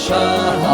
ሻሃ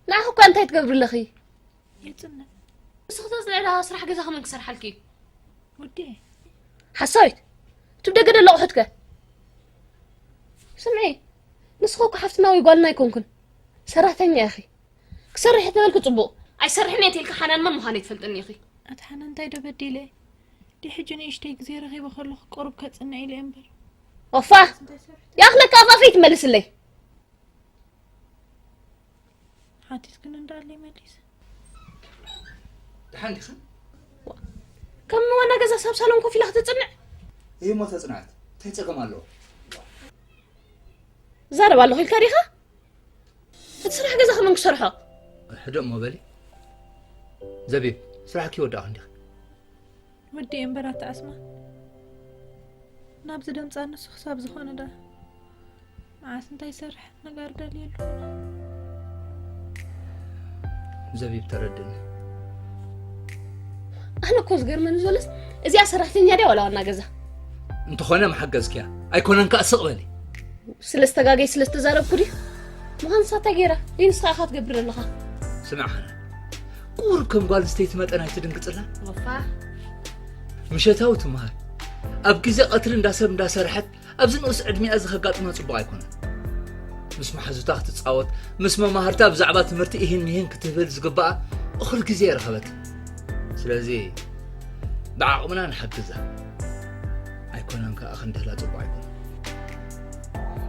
ንዓኺ እኳ እንታይ ትገብሪ ኣለኺ? የጽንዕ። ንስኺ ተጽንዒ ደኣ ስራሕ ገዛ ከመን ክሰርሓልኪ እዩ? ወዲ። ሓሳዊት። እቲ ብደገ ደሎ ኣቑሑትከ? ስምዒ። ንስኺ እኮ ሓፍትና ወይ ጓልና ኣይኮንኩን። ሰራሕተኛ ኢኺ። ክሰርሕ ተበልኪ ጽቡቕ። ኣይሰርሕን እየ ተልኪ ሓናን መን ምዃን ኣይትፈልጥን ኢኺ። ኣቲ ሓናን እንታይ ዶ በዲለ? ዲ ሕጂ ንእሽተይ ግዜ ረኺበ ከለኹ ቁሩብ ከጽንዕ ኢለ እየ እምበር። ኦፋ! ያኽለካ ኣፋፈይ ትመልስለይ። ሓቲትክን እንዳኣለይ መሊስ። ደሓን ዲኽን? ከም ዋና ገዛ ሳብ ሳሎን ኮፍ ኢላ ክትጽንዕ? እዩሞ ተጽንዓት። እንታይ ጸገም ኣለዎ? ዛረብ ኣለኹ ኢልካ ዲኻ? እቲ ስራሕ ገዛ ከመን ክሰርሖ? ሕደሞ በሊ። ዘቢብ፣ ስራሕኪ ወዳእኹ እንዲኻ። ወዲ እምበር ኣታ ኣስማ። ናብዚ ደምጻ ንሱ ክሳብ ዝኾነ ዳ መዓስ እንታይ ይሰርሕ ነጋር ደልየሉ። ዘቢብ ተረድእኒ። ኣነ እኮ ዝገርመኒ ዘሎስ እዚኣ ሰራሕተኛ ድያ ዋላ ዋና ገዛ? እንተኾነ መሓገዝኪያ ኣይኮነን ከኣ ስቕ በሊ። ስለ ዝተጋገይ ስለ ዝተዛረብኩ ድዩ? ምዃን ንሳ እንታይ ገይራ? ድዩ ንስኻ ኢኻ ትገብር ዘለኻ? ስምዕ ሓናን፣ ቁሩብ ከም ጓል ኣንስተይቲ መጠን ኣይትድንግጽላ? ወፋ። ምሸታዊ ትመሃር። ኣብ ግዜ ቀትሪ እንዳ ሰብ እንዳሰርሐት ኣብዚ ንኡስ ዕድሚኣ እዚ ከጋጥማ ጽቡቕ ኣይኮነን። ምስ መሓዙታ ክትጻወት፣ ምስ መማህርታ ብዛዕባ ትምህርቲ ኢሂን ሚሂን ክትብል ዝግባኣ እኹል ግዜ ኣይረኸበትን። ስለዚ ብዓቕምና ንሓግዛ። ኣይኮነን ከኣ ክንድህላ ጽቡቕ ኣይኮነን።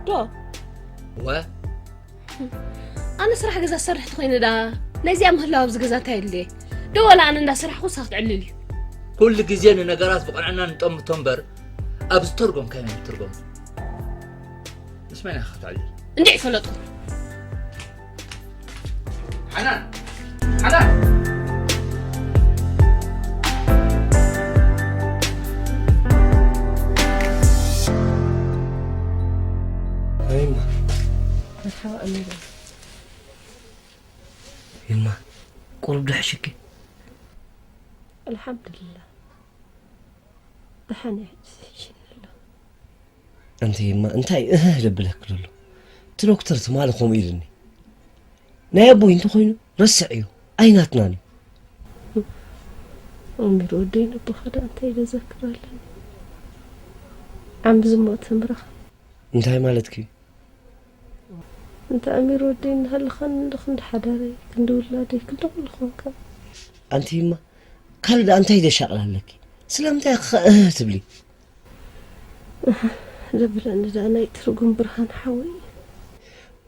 ዶ? ወ? ኣነ ስራሕ ገዛ ዝሰርሕ ተኾይነ ደኣ ናይዚኣ ምህላው ኣብዚ ገዛ እንታይ የድልየ? ዶ ዋላ ኣነ እንዳሰራሕኹ ንሳ ክትዕልል እዩ? ኩሉ ግዜ ንነገራት ብቕንዕና ንጠምቶ እምበር ኣብ ዝተርጎምካዮ ኣይንትርጎም። ምስ መን ኢኻ ክትዕልል? እንድዒ ፈለጥኩ። ሓናን! ሓናን! ኣይ እማ። መርሓባ ኣሚረ። ይማ፣ ቁሩብ ዶ ሕሽኪ? ኣልሓምዱሊላህ። ደሓን እየ ሕጂ፣ ሽን ኣሎ። ኣንቲ ይማ፣ እንታይ እህ ደብለክ ዘሎ? እቲ ዶክተር ትማሊ ከምኡ ኢሉኒ። ናይ ኣቦይ እንተኾይኑ ረስዕ እዩ፣ ኣይናትናን እዩ። ኣሚር ወደይ፣ ነቦኻ ደኣ እንታይ ኢለ ዘክር ኣለኒ? ዓም ብዝሞት ምረኻ። እንታይ ማለትኪ? እንተ ኣሚር ወደይ እናሃለኻኒ እንዶ ክንዲ ሓዳረይ፣ ክንዲ ውላደይ፣ ክንዲ ኩሉ ኾንካ። ኣንቲ እማ፣ ካልእ ደኣ እንታይ ደሻቕል ኣለኪ? ስለምንታይ ኸ እህ ትብሊ? እህ፣ ዘብለኒ ደኣ ናይ ትርጉም ብርሃን ሓወይ።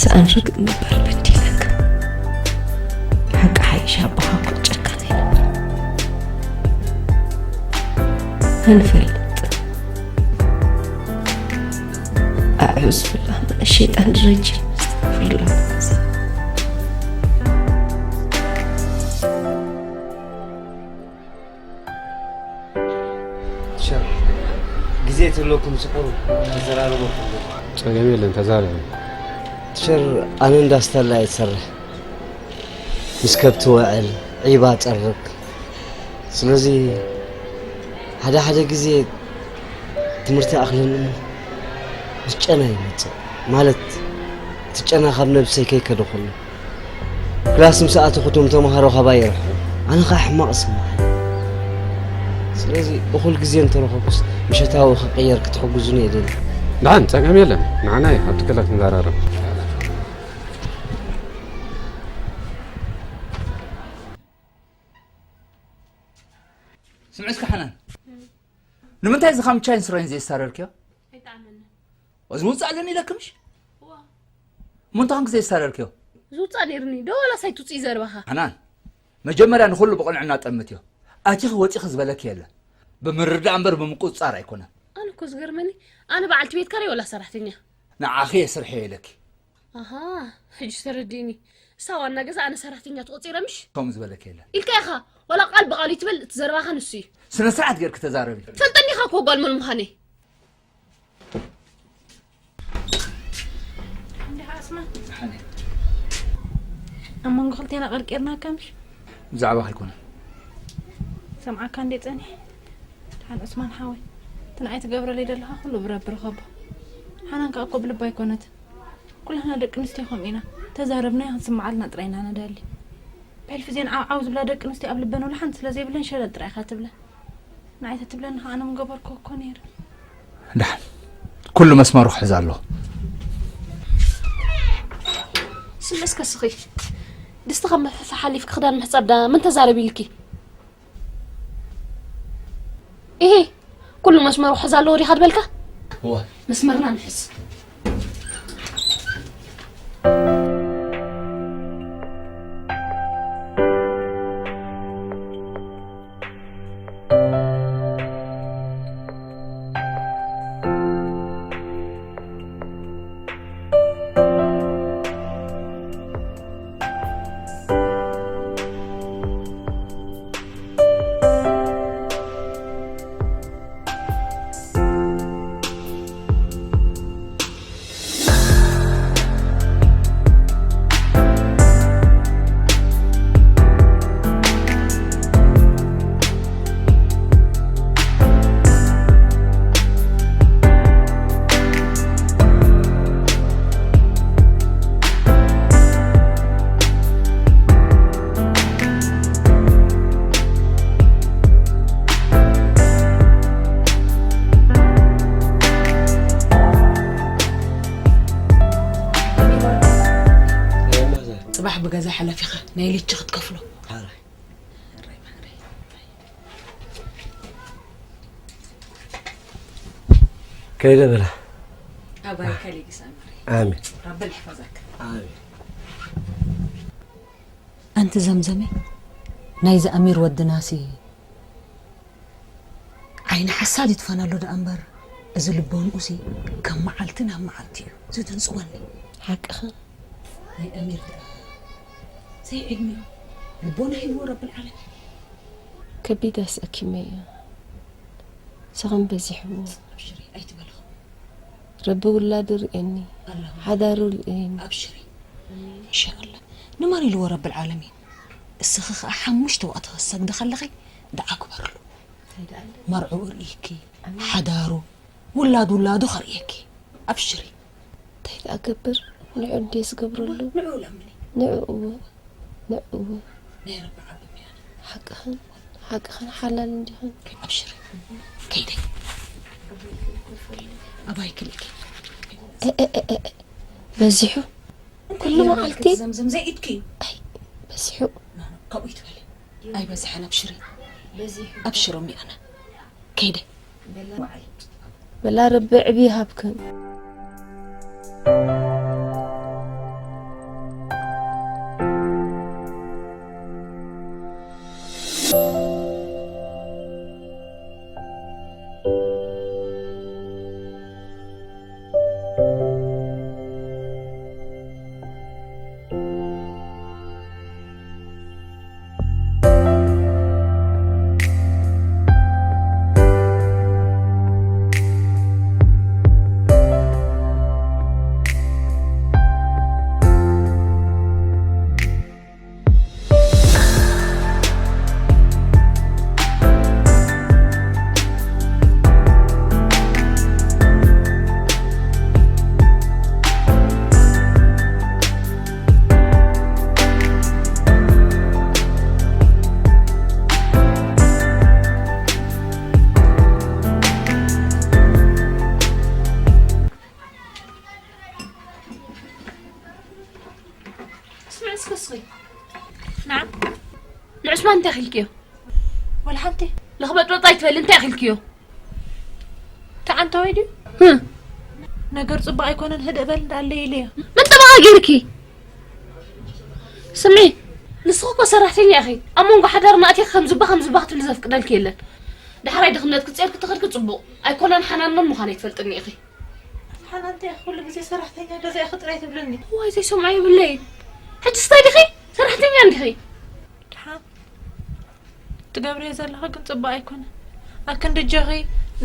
ስኣን ርግእ ምባል በዲለካ። ሓቂ ሓይሽ ኣቦኻ እኮ ጨካን ኣይነበረን። ኣይንፈልጥ። ኣዑዝ ብላህ፣ ምን ሸይጣን ረጂም። ኣስተግፊሩላህ። ቲቸር፣ ግዜ ተለኩም ስቁሩ ተዘራረበኩም። ጸገም የለን፣ ተዛረብ። ቲቸር፣ ኣነ እንዳስታላ እየ ዝሰርሕ። ምስ ከብቲ ውዕል፣ ዒባ ጸርግ። ስለዚ ሓደ ሓደ ግዜ ትምህርቲ ኣኽልን ምስ ጨና ይመጽእ። ማለት እቲ ጨና ካብ ነብሰይ ከይከደ ኩሉ። ክላስ ምስ ኣተኹ እቶም ተምሃሮ ካባይ ይርሕቑ። ኣነ ኸኣ ሕማቕ እስምዓኒ። ስለዚ እኹል ግዜ እንተረኸብኩስ ምሸታዊ ክቕየር ክትሕግዙኒ እየ ደሊ። ደሓን፣ ጸገም የለን። ንዓና እዩ ኣብቲ ክላ ክንዘራረብ። ስምዒ እስከ ሓናን፣ ንምንታይ እዚ ካምቻይን ስረይን ዘይሳረርክዮ? ኣይጠዓመንን። እዚ ውፅእ ኣለኒ ኢለክምሽ? እዋ። እሞ እንታይ ኮንክ ዘይሳረርክዮ? ዝውፃእ ነይርኒ ዶ ዋላስ ኣይትውፅኢ ዘርባኻ? ሓናን፣ መጀመርያ ንኹሉ ብቕንዕና ጠምትዮ። ኣቲኺ ወፂኺ ዝበለኪ የለን። ብምርዳእ እምበር ብምቁፅፃር ኣይኮነን። ኣነ እኮ ዝገርመኒ ኣነ በዓልቲ ቤትካ ርየ ዋላ ሰራሕተኛ? ንዓኺ እየ ስርሐ ኢለኪ። ኣሃ፣ ሕጂ ተረዲእኒ። እሳ ዋና ገዛ ኣነ ሰራሕተኛ ትቆፂረ ምሽ? ከምኡ ዝበለኪ የለን። ኢልካ ኢኻ። ዋላ ቃል ብቃል ይትበል እቲ ዘረባኻ ንሱ እዩ። ስነ ስርዓት ጌርኪ ተዛረቢ። ትፈልጠኒ ኢኻ እኮ ጓል መን ምዃነይ። እንዲኻ ኣስማን ኣብ መንጎ ክልቴና ቀርቂርናካ ምሽ? ብዛዕባ ከይኮነ ሰምዓካ እንዴ ጸኒሕ። ድሓን ዑስማን ሓወይ እቲ ንዓይ ትገብረለይ ዘለኻ ኩሉ ብረቢ ርኸቦ። ሓናን ከኣ እኮ ብልባ ኣይኮነትን። ኩላህና ደቂ ኣንስትዮ ከምኡ ኢና። ተዛረብናዮ ክንስምዓልና ጥራይ ኢና ንደሊ። ብሕልፊ እዘን ዓው ዓው ዝብላ ደቂ ኣንስትዮ ኣብ ልበን ወላ ሓንቲ ስለ ዘይብለን ሸለል ጥራይ ኢኻ ትብለን። ንዓይ ተትብለኒ ከኣ ኣነ ምገበርኩ እኮ ነይረ። ደሓን ኩሉ መስመሩ ክሕዝ ኣለዎ። ስምዒ እስከ ስኺ ድስቲ ካብ ምሕፋ ሓሊፍኪ ክዳን ምሕጻብ ዳ መን ተዛረብ ኢልኪ? ኢሂ ኩሉ መስመሩ ክሕዝ ኣለዎ ዲኻ ዝበልካ? እወ። መስመርና ንሕዝ። ጽባሕ ብገዛ ሓላፊኻ ናይ ልቺ ክትከፍሎ። ከይደ በላ። ኣባይ ከሊግስ ኣምሪ ኣሜን። ረብል ይሕፈዘክ። ኣሜን። ኣንቲ ዘምዘመይ ናይዚ ኣሚር ወድናሲ ዓይኒ ሓሳድ ይትፈነሉ ደኣ እምበር እዚ ልቦንኡሲ ከም መዓልቲ ናብ መዓልቲ እዩ ዝድንፅወኒ። ሓቅኽን። ናይ ኣሚር ደኣ ዘይዕድሚኡ ልቦና ሂብዎ ረብል ዓለሚን። ከቢድ ኣስኣኪመዮ። ሰኸን በዚሕዎ። ኣብሽሪ ኣይትበልኹ። ረቢ ውላዱ ርእየኒ። ኣላሁ ሓዳሩ ርእየኒ። ኣብሽሪ እንሻኣላ ንማን ኢልዎ ረብል ዓለሚን። እስኺ ኸዓ ሓሙሽተ ወቕቲ ክትሰግዲ ከለኺ ደዓ ግበርሉ። መርዕኡ ርእይኪ ሓዳሩ ውላድ ውላዱ ከርእየኪ። ኣብሽሪ። እንታይ ደኣ ገብር ንዑ እንድየ ዝገብረሉ። ንዑ ለምኒ። ንዑ እወ ንዑ እወ። ናይ ረቢ ዓቢ ሚያነ። ሓቅኽን ሓቅኽን ሓላል እንዲኽን። ኣብሽሪ። ከይደ። ኣባይ ክልእኪ። በዚሑ ኩሉ መዓልቲ ዘምዘም ዘይኢድኪ እዩ። በዚሑ ካብኡ ይትበሊ። ኣይበዝሐን ኣብሽሪ። ኣብሽሮም ይኣነ። ከይደ። በላ ረቢ ዕቢ ይሃብክን። እንታይ ኢልክዮ? ወላ ሓንቲ ለኽበጥበጥ ኣይትበል። እንታይ ኢልክዮ? ተዓንተወይ ድዩ? ህም፣ ነገር ጽቡቅ ኣይኮነን። ህድእ በል እንዳለ ኢለዮ። መጠባኻ ገይርኪ። ስሚ፣ ንስኺ እኮ ሰራሕተኛ ኢኺ። ኣብ መንጎ ሓዳርና ኣቲኺ ከም ዝባ ከም ዝባ ክትብሊ ዘፍቅደልኪ የለን። ዳሕራይ ድኽነትኪ ጸርኪ ትኽልኪ ጽቡቕ ኣይኮነን። ሓናን መን ምዃነይ ትፈልጥኒ ኢኺ። ሓናን እንታይ ኩሉ ግዜ ሰራሕተኛ ገዛ ኢኺ ጥራይ ትብልኒ። ዋይ ዘይሰምዖ የብለይ። ሕጂ ስታይ ዲኺ? ሰራሕተኛ እንዲኺ። ድሓን ትገብርዮ ዘለኺ ግን ጽቡቅ ኣይኮነን። ኣክንዲ ጆኺ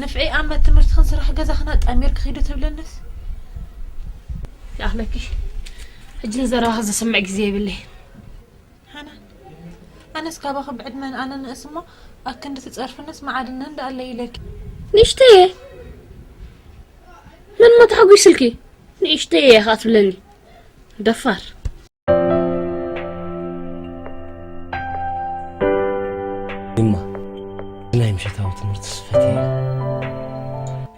ንፍዒ ኣመት ትምህርትኽን ስራሕ ገዛኽን ኣጣሚርኪ ኺዱ ትብልንስ ይኣኽለኪ። ሕጂ ንዘረባኺ ዘሰምዕ ግዜ የብለይ። ሓናን ኣነስ ካባኺ ብዕድመን ኣነ ንእስ እሞ ኣክንዲ ትጸርፍንስ መዓድነን ደኣለ ኢለኪ። ንእሽተየ መን ሞ ተሓጒስልኪ? ንእሽተየ ኢኻ ትብለኒ። ደፋር። ይማ ናይ ምሸታዊ ትምህርቲ ስፈት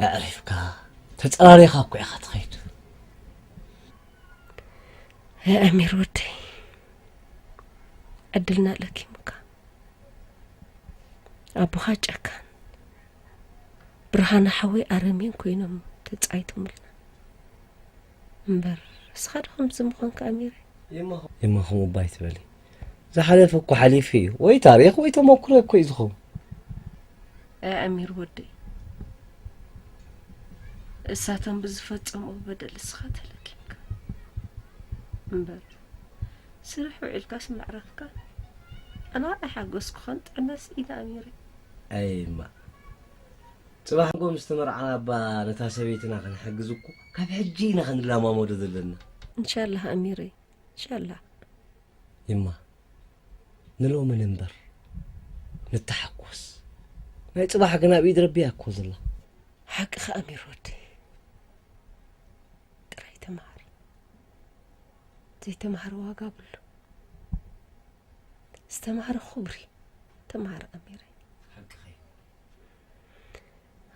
ኣዕሪፍካ ተጸራሪኻ እኮ ኢኻ ትኸይድ። ኣሚር ወደይ ዕድልና ለኪሙካ ኣቦኻ ጨካን ብርሃነ ሓወይ ኣረሜን ኮይኖም ተጻይቶምልና እምበር እስኻ ዶ ከምዚ ምኾንካ ኣሚረ የማ ከምኡ እባ ኣይትበሊ። ዝሓለፈ እኮ ሓሊፉ እዩ። ወይ ታሪኽ ወይ ተመኩሮ እኮ እዩ ዝኸውን። ኣይ ኣሚር ወደይ እሳቶም ብዝፈጸምዎ በደል እስኻ ተለኪምካ እምበር ስራሕ ውዒልካስ መዕረፍካ ኣና ኣይሓጎስኩኻን ጥዕናስ ኢለ ኣሚረ። ኣይ እማ ጽባሕ ንጎ ምስ ተመርዓና እባ ነታ ሰበይትና ክንሕግዝ እኮ ካብ ሕጂ ኢና ክንለማመዶ ዘለና። እንሻላህ ኣሚረይ እንሻላህ። ይማ ንሎሚ ንንበር ንተሓኮስ ናይ ጽባሕ ግን ኣብ ኢድ ረቢ እያ እኮ ዘላ። ሓቅኻ ኣሚር ወደይ ጥራይ ተምሃር ዘይተምሃረ ዋጋ ብሉ ዝተምሃረ ኹብሪ ተምሃር ኣሚረይ።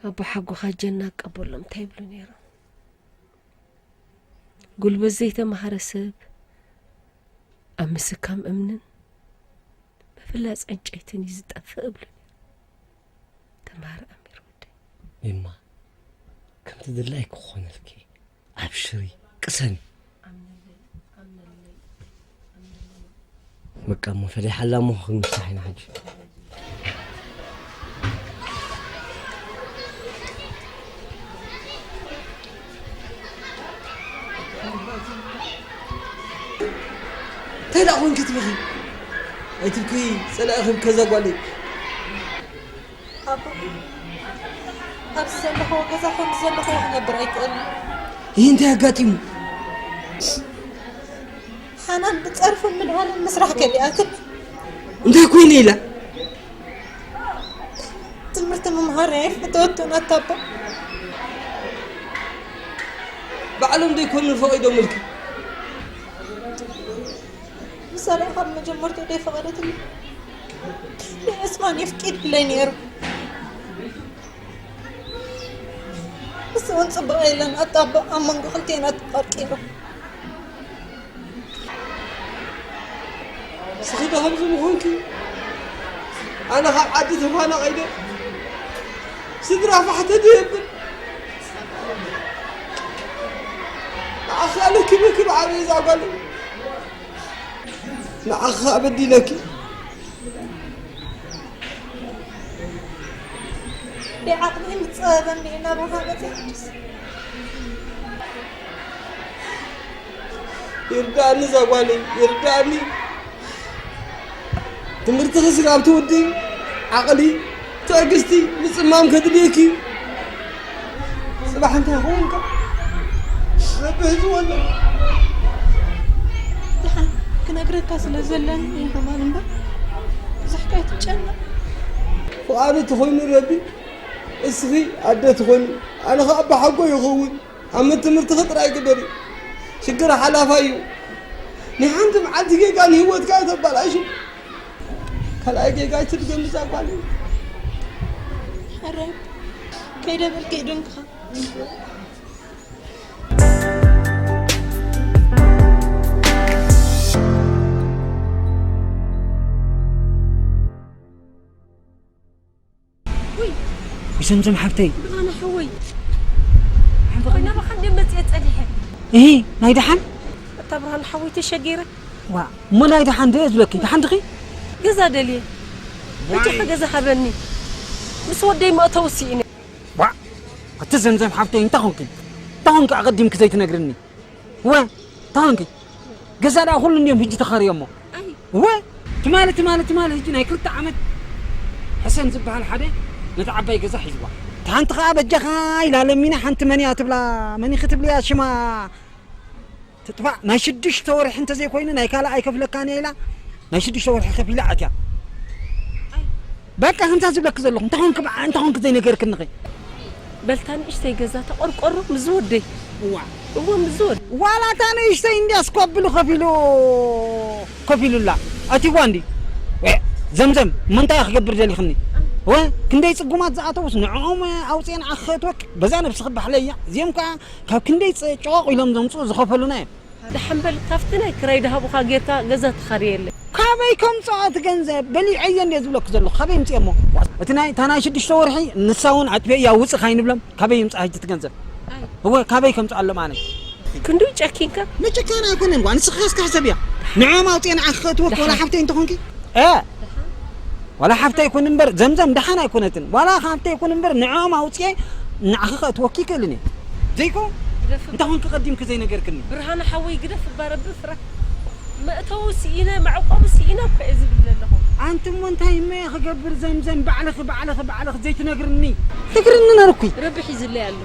ኣቦ ሓጎኻ ጀና ቀበሎም እንታይ ይብሉ ነይሮም? ጉልበት ዘይተምሃረ ሰብ ኣብ ምስካም እምንን ምፍላጽ ዕንጨይትን እዩ ዝጠፍእ እብሉ ነይሮም። ተምሃር ኣሚር ወደይ። ይማ ከምቲ ድላይ ክኾነልኪ ኣብሽሪ ቅሰኒ። በቃ እሞ ፈሊሓላ እሞ ክንምሳሕ ኢና ሕጂ። እንታይ ደኣ ኮንኪ ትብኺ? ኣይትብኪ ጸላኢ ክብከዛ ጓለይ። ኣቦ ኣብዚ ዘለኽዎ ገዛ ከምዚ ዘለኽዎ ክነብር ኣይክእልን። ይህ እንታይ ኣጋጢሙ? ሓናን ብጸርፍን ምድሃልን ምስራሕ ከሊኣትን እንታይ ኮይነ ኢላ? ትምህርቲ ምምሃር ኣይፈተወቱን ኣታባ። ባዕሎም ዘይኮኑ ፈቒዶምልኪ? ምሳሌ ካብ መጀመርቱ ደይፈቐደትኒ ንዕስማን የፍቂድለይ ነይሩ። ንሱ እውን ጽቡቕ የለን ኣጣብቕ ኣብ መንጎ ክልቴና ተቐርቂሩ። ስኺ ዶ ከምዚ ምኾንኪ? ኣነ ካብ ዓዲ ተፋናቒለ ስድራ ፋሕ ተደየብል ንዓኻ ለኪመኪ ብዓበየ እዛ ጓለይ። ንዓኻ በዲለኪ። ብዓቕሊ ምጸበኒ ናባኻ መጺኣ ይርዳእኒ እዛ ጓለይ ይርዳእኒ። ትምህርትኺ ስጋብ ትውዲ ዓቕሊ ትዕግስቲ ምጽማም ከድልየኪ። ጽባሕ እንታይ ክኸውን ከ? ረቢ ህዝቡ ኣሎ። ድሓን ክነግረካ ስለ ዘለኒ እዩ ከማን እምበር ብዙሕ ከይትጨነቕ። ፍቓዱ ተኾይኑ ረቢ እስኺ ኣደ ትኾኒ ኣነ ኸዓ ኣቦ ሓጎ ይኸውን። ኣመት ትምህርትኺ ጥራይ ግበሪ። ሽግር ሓላፋይ እዩ። ናይ ሓንቲ መዓልቲ ጌጋ ንህይወትካ እያ ተባላሹ። ካልኣይ ጌጋ ኣይትድገም እዛ ጓል። ሕራይ ከይደ በልኪ ድንክኻ። ይሰምሰም ሓብተይ። ብርሃነ ሓወይ። ሓንቲ ኮይና ብሓንደ መጽየ ጸኒሐ። እሂ፣ ናይ ደሓን? እታ ብርሃነ ሓወይ ተሸጊረ። ዋ፣ እሞ ናይ ደሓን ዶ ዝብለኪ? ደሓን ድኺ? ገዛ ደልየ። ዋይ። በጃኻ ገዛ ሃበኒ። ምስ ወደይ መእተዊ ስኢነ። ዋ፣ እቲ ዘምዘም ሓብተይ እንታይ ኾንኪ? እንታይ ኾንኪ ኣቐዲምኪ ዘይትነግርኒ? ወ፣ እንታይ ኾንኪ? ገዛ ደኣ ኩሉ እንዲዮም ሕጂ ተኻርዮሞ። ኣይ። ወ፣ ትማሊ፣ ትማሊ፣ ትማሊ ሕጂ ናይ ክልተ ዓመት ሕሰን ዝበሃል ሓደ ነቲ ዓባይ ገዛ ሒዝዋ። እታ ሓንቲ ኸኣ በጃኻ ኢላ ለሚና ሓንቲ መን እያ ትብላ፣ መን ኢኺ ትብልያ ሽማ ትጥፋእ፣ ናይ ሽዱሽተ ወርሒ እንተዘይኮይኑ ናይ ካልእ ኣይከፍለካን እየ ኢላ፣ ናይ ሽዱሽተ ወርሒ ከፊላ ኣትያ። በቃ ከምታ ዝብለኪ ዘለኹ፣ እንታይ ኾንኪ በዓ-፣ እንታይ ኾንኪ ዘይነገርክኒ ኸ? በልታ ንእሽተይ ገዛ ተቆርቆሮ ምስ ዝወደይ። እዋ። እዎ ምስ ዝወደይ። ዋላ እታ ንእሽተይ እንድያስ ከብሉ ከፊሉ፣ ከፊሉላ። ኣቲዋ እንዲ። ወ-፣ ዘምዘም፣ እሞ እንታይ ክገብር ደሊኽኒ? ወ-፣ ክንደይ ጽጉማት ዝኣተዉስ ንዕኦም ኣውፅኤን ኣኸትወክ፣ በዛ ነብስኺ ባሕለያ። እዚኦም ከኣ ካብ ክንደይ ጸ-፣ ጨዋቕ ኢሎም ዘምጽኡ ዝኸፈሉና እዮም። ደሓን በል፣ ካብቲ ናይ ክራይ ድሃቡኻ ጌርካ ገዛ ትኻርየለይ። ካበይ ከምጽኦ እቲ ገንዘብ? በሊዐዮ እንድየ ዝብለኪ ዘለኹ። ካበይ ይምጽእ እሞ? እቲ ናይ፣ እታ ናይ ሽዱሽተ ወርሒ ንሳ እውን ኣጥፊአ እያ ውጽእ ካይንብሎም። ካበይ ይምጽእ ሕጂ እቲ ገንዘብ? ኣይ። እወ፣ ካበይ ከምጽኦ ኣሎ ማለት? ክንዱ ጨኪንካ? ምጭካን ኣይኮነን፣ ጓ፣ ንስኻ እስካ ሕሰብያ። ንዕኦም ኣውጽኤ ንዓኺ ከእትወኪ፣ ዋላ ደሓን። ሓፍተይ እንተኾንኪ። እ። ዋላ ሓፍተይ ይኩን እምበር፣ ዘምዘም ደሓን ኣይኮነትን። ዋላ ሓፍተይ ይኩን እምበር፣ ንዕኦም ኣውጽኤ ንዓኺ ከእትወኪ ይክእልን እየ። ዘይኮ? ግደፍ። እንታይ ኮንኪ ቀዲምኪ ዘይነገርክኒ? ብርሃነ ሓወይ ግደፍ እባ ረቢ ፍረ። መእተዊ ስኢነ፣ መዕቆቢ ስኢነ እኮ እየ ዝብል ዘለኹ። ኣንቲ እሞ እንታይ እሞ እየ ክገብር ዘምዘም፣ ባዕልኺ፣ ባዕልኺ፣ ባዕልኺ ዘይትነግርኒ? ትግርኒ ነርኩ። ረቢ ሒዝለይ ኣሎ።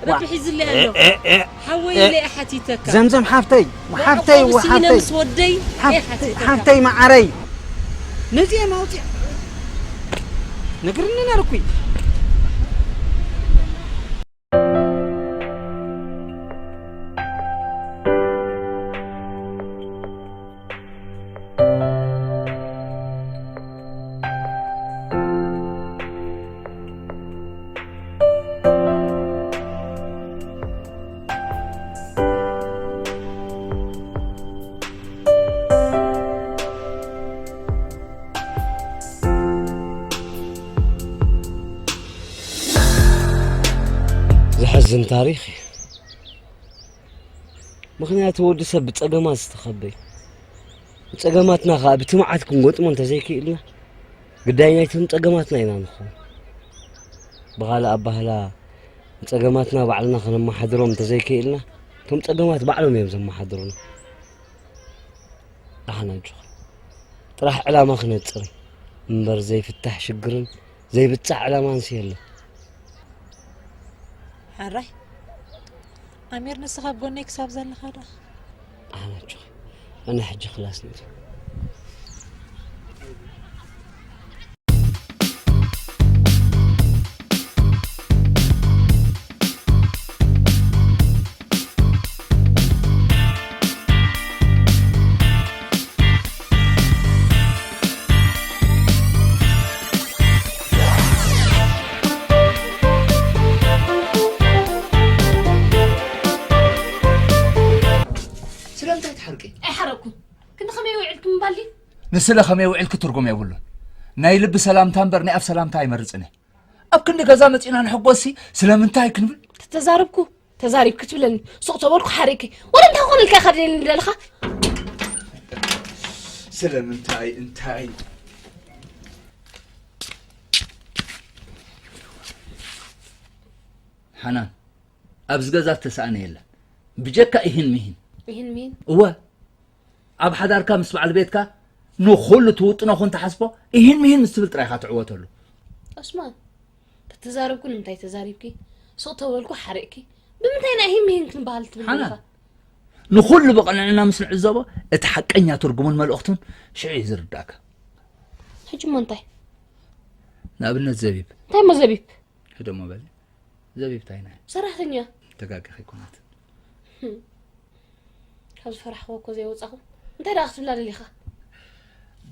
ረቢ ሒዝለይ ኣሎ። እ፣ እ፣ እ፣ ሓወይ እ። ኢለ እየ ሓቲተካ። ዘምዘም ሓፍተይ፣ መዕቆቢ ሓፍተይ፣ ስኢነ ሓፍተይ። ምስ ወደይ እየ ሓፍ-፣ ሓቲተካ። ሓፍተይ መዓረይ። ነዚ እየ ማውፅያ። ነግርኒ ነርኩ። ዘሕዝን ታሪኽ እዩ። ምኽንያቱ ወዲ ሰብ ብጸገማት ዝተኸበ እዩ። ንጸገማትና ኸኣ ብትምዓት ክንገጥሞ እንተዘይክኢልና፣ ግዳይ ናይቶም ጸገማትና ኢና ንኸውን። ብኻልእ ኣባህላ፣ ንጸገማትና ባዕልና ኸነመሓድሮም እንተዘይክኢልና፣ እቶም ጸገማት ባዕሎም እዮም ዘመሓድሩና። ደሓን ኣጆኻ። ጥራሕ ዕላማ ክነጽር እዩ እምበር ዘይፍታሕ ሽግርን ዘይብጻሕ ዕላማንስ የለን። ሕራይ። ኣሚር፣ ንስኻ ኣብ ጎነይ ክሳብ ዘለኻ ደኣ። ኣነ ሕጂ፣ ኣነ ሕጂ ክላስ ንእቶ። ስለምንታይ ትሓርቂ? ኣይሓረቅኩን። ክንዲ ከመይ ውዕልኪ ምባል ድዩ? ንስለ ከመይ ውዕልኪ ትርጉም የብሉን። ናይ ልቢ ሰላምታ እምበር ናይ ኣፍ ሰላምታ ኣይመርጽን እየ። ኣብ ክንዲ ገዛ መጺእና ንሕጎስሲ ስለምንታይ ክንብል? ተተዛረብኩ፣ ተዛሪብኪ ትብለኒ። ሱቕ ተበልኩ ሓሪእኪ። ወላ እንታይ ክኾነልካ ኢኻ ደልየኒ ደለኻ? ስለምንታይ እንታይ? ሓናን፣ ኣብዚ ገዛ ዝተሳእነ የለን። ብጀካ ኢሂን ሚሂን። ኢሂን ሚሂን? እወ። ኣብ ሓዳርካ ምስ በዓል ቤትካ ንኹሉ ትውጥኖ ኩን ትሓስቦ፣ ኢሂን ሚሂን ምስ ትብል ጥራይ ኢኻ ትዕወተሉ። ዑስማን፣ ተተዛረብኩ ንምንታይ ተዛሪብኪ? ሱቕ ተበልኩ ሓሪቕኪ። ብምንታይ ኢና ኢሂን ሚሂን ክንበሃል ትብል ሓናን፣ ዘለኻ? ንኹሉ ብቕንዕና ምስ ንዕዘቦ፣ እቲ ሓቀኛ ትርጉሙን መልእኽቱን ሽዑ እዩ ዝርዳእካ። ሕጂ እሞ እንታይ? ንኣብነት ዘቢብ። እንታይ እሞ ዘቢብ? ህደሞ በሊ። ዘቢብ እንታይ ናይ? ሰራሕተኛ። ተጋጊኺ ኣይኮነትን። ህም። ካብ ዝፈራሕክዎ እኮ ዘይወጻኹ። እንታይ ደኣ ክትብላ ደሊኻ?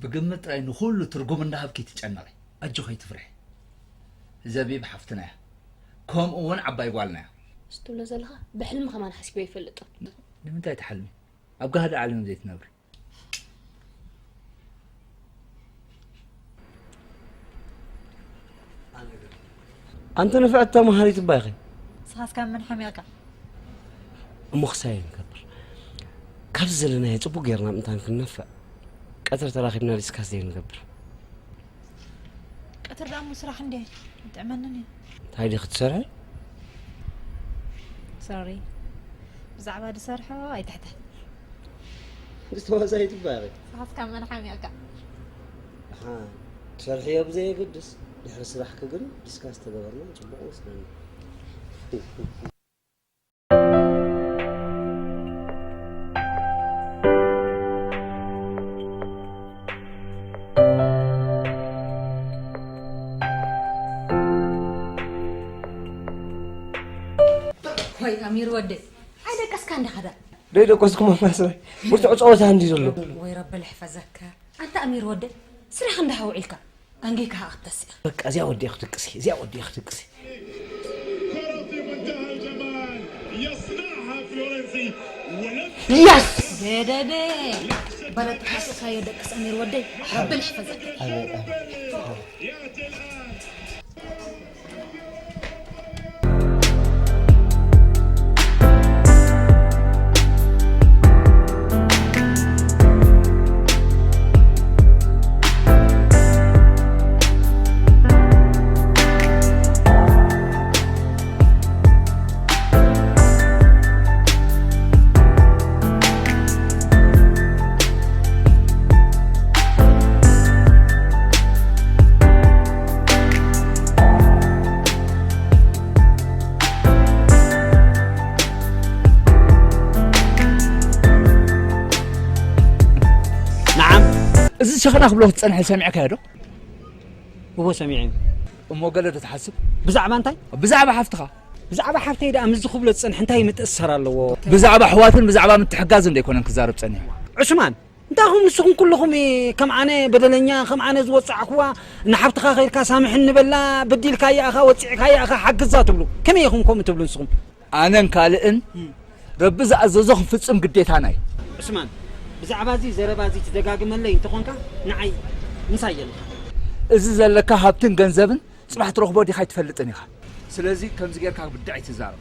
ብግምት ጥራይ ንኹሉ ትርጉም እንዳሃብኪ ትጨነቒ። ኣጆኺ ኣይትፍርሒ። ዘቢብ ሓፍትና እያ። ከምኡ እውን ዓባይ ጓልና እያ። እዚ ትብሎ ዘለኻ ብሕልሚ ከማን ሓሲበ ኣይፈልጥን። ንምንታይ ትሓልሚ? ኣብ ጋህዲ ዓለም ዘይትነብሪ? ኣነ ግን ኣንቲ ንፍዕቲ ተምሃሪት እባ ኢኺ። ንስኻስ ካብ መን ሓሚቕካ? እሞ ክሳይ ንገብር። ካብዚ ዘለናዮ ጽቡቕ ጌርና ምእንታን ክንነፍዕ፣ ቀትሪ ተራኺብና ዲስካስ ዘይንገብር? ቀትሪ ደኣ እሞ ስራሕ እንድየ፣ ይጥዕመንን እዩ። እንታይ ድኺ ትሰርሒ? ሶሪ፣ ብዛዕባ ዝሰርሖ ኣይትሕተ። ዝተዋሳኢት እባ ኢኺ። ንስኻስ ካብ መን ሓሚቕካ? ኣሓ፣ ትሰርሕዮ ብዘየገድስ፣ ድሕሪ ስራሕኪ ግን ዲስካስ ተገበርና ጽቡቕ ይመስለኒ። ወይ ኣሚር ወደይ፣ ኣይደቀስካ እንዲኻ ዳ? ደይደቀስኩ ማማስረ፣ ብርቱዕ ጸወታ እንዲ ዘሎ። ወይ ረቢ ልሕፈዘካ። ኣንታ ኣሚር ወደይ፣ ስራሕ እንዳ ሃውዒልካ፣ ኣንጌካ ሃቕ ተስእ። በቃ እዚኣ ወዲኣ ክትቅሲ፣ እዚኣ ወዲኣ ክትቅሲ። كرة في منتهى الجمال، يصنعها فلورنسي، ولم يس! ደደደ! በለጥ ሓስኻዮ ደቅስ ኣሚር ወደይ፣ ረቢ ልሕፈዘካ። يأتي الآن. ነዓም፣ እዚ ሸኽና ክብሎ ክትጸንሐ ሰሚዕካዮ ዶ? እዎ፣ ሰሚዐ። እሞ ገለ ዶ ትሓስብ? ብዛዕባ እንታይ? ብዛዕባ ሓፍትኻ። ብዛዕባ ሓፍተይ ደኣ ምስዚ ክብሎ ዝጸንሐ እንታይ ምትእስሳር ኣለዎ? ብዛዕባ ኣሕዋትን ብዛዕባ ምትሕጋዝን ዶ ኣይኮነን ክዛረብ ጸኒሑ? ዑስማን፣ እንታይ ኢኹም ንስኹም ኩልኹም ከም ኣነ በደለኛ፣ ከም ኣነ ዝወጻዕኩዋ ንሓፍትኻ ከይድካ ሳምሕኒ በላ፣ በዲልካያ ኢኻ፣ ወጺዕካያ ኢኻ፣ ሓግዛ ትብሉ? ከመይ ኢኹም ከምኡ ትብሉ ንስኹም? ኣነን ካልእን እም። ረቢ ዝኣዘዞ ክንፍጽም ግዴታና እዩ። ዑስማን፣ ብዛዕባ እዚ ዘረባ እዚ ትደጋግመለይ እንተኾንካ ንዓይ ምሳይ የለኻ። እዚ ዘለካ ሃብትን ገንዘብን ጽባሕ ትረኽቦ ዲኻ ኣይትፈልጥን ኢኻ። ስለዚ ከምዚ ጌርካ ብድዕ ኣይትዛረብ።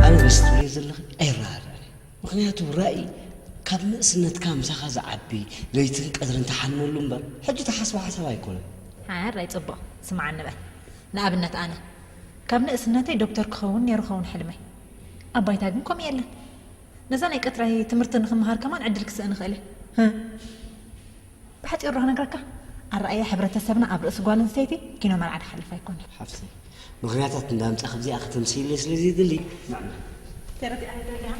ኣነ በዚ ትብልዮ ዘለኺ ኣይረዳዳእን እየ። ምኽንያቱ ራእይ ካብ ንእስነትካ ምሳኻ ዝዓቢ፣ ለይትን ቀትርን ትሓልመሉ እምበር፣ ሕጂ ትሓስቦ ሓሳብ ኣይኮነን። ሓራይ ጽቡቕ፣ ስምዓኒ በል። ንኣብነት ኣነ፣ ካብ ንእስነተይ ዶክተር ክኸውን ነይሩ ኸውን ሕልመይ። ኣብ ባይታ ግን ከምኡ የለን። ነዛ ናይ ቀትራይ ትምህርቲ ንኽምሃር ከማን ዕድል ክስእን እኽእል እየ። ህም። ብሓጺሩ ዶ ክነግረካ? ኣረኣእያ ሕብረተሰብና ኣብ ርእሲ ጓል ኣንስተይቲ ኪኖ መርዓ ዝሓልፍ ኣይኮነን። ሓፍተይ፣ ምኽንያታት እንዳምጻ ከምዚኣ ከተምስይለይ ስለ ዘይደሊ። ተረዲኣ ኣይደልያ።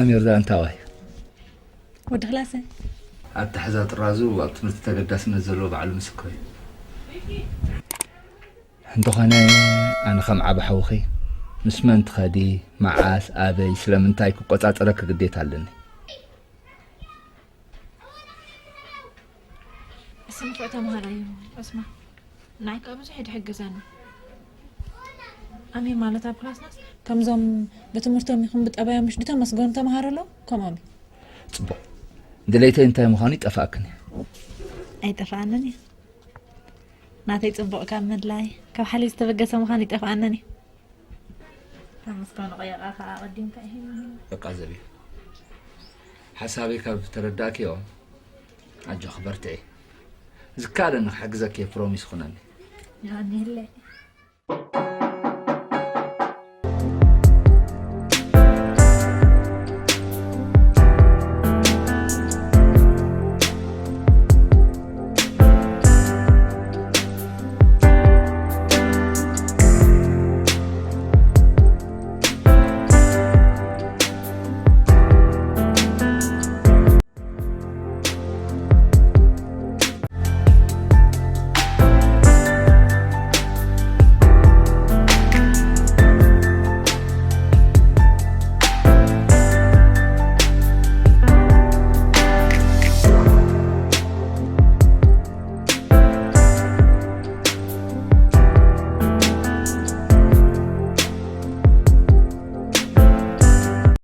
ኣሚር ዳ እንታዋይ? ወዲ ክላሰ። ኣተሓዛ ጥራዙ ኣብ ትምህርቲ ተገዳስነት ዘለዎ ባዕሉ ምስክር እዩ። እንተኾነ ኣነ ከም ዓቢ ሓውኺ ምስ መን ትኸዲ፣ መዓስ፣ ኣበይ፣ ስለምንታይ ክቆጻጸረኪ ግዴታ ኣለኒ። እሱ ንፉዕ ተምሃራይ እዩ ዑስማን። ንዓይ ከኣ ብዙሕ እዩ ዝሕግዘኒ። ኣሜን ማለት ኣብ ክላስናስ ከምዞም ብትምህርቶም ይኹን ብጠባዮም ምሽ ዝተመስገኑ ተምሃሮ ኣለዉ፣ ከምኦም እዩ። ጽቡቕ። ድሌተይ እንታይ ምዃኑ ይጠፍኣክን እዩ። ኣይጠፍኣንን እዩ። ናተይ ጽቡቕ ካብ ምድላይ፣ ካብ ሓልዩ ዝተበገሰ ምዃኑ ይጠፍኣንን እዩ። ካብ ምስጋኑ ቀየቓ ከኣ ኣቐዲምካ ኢሂ። በቃ ዘቢብ። ሓሳበይ ካብ ተረዳእክዮ፣ ኣጆኺ በርትዒ። ዝከኣለኒ ክሕግዘኪ እየ፣ ፕሮሚስ ኩነኒ። የቐንየለይ።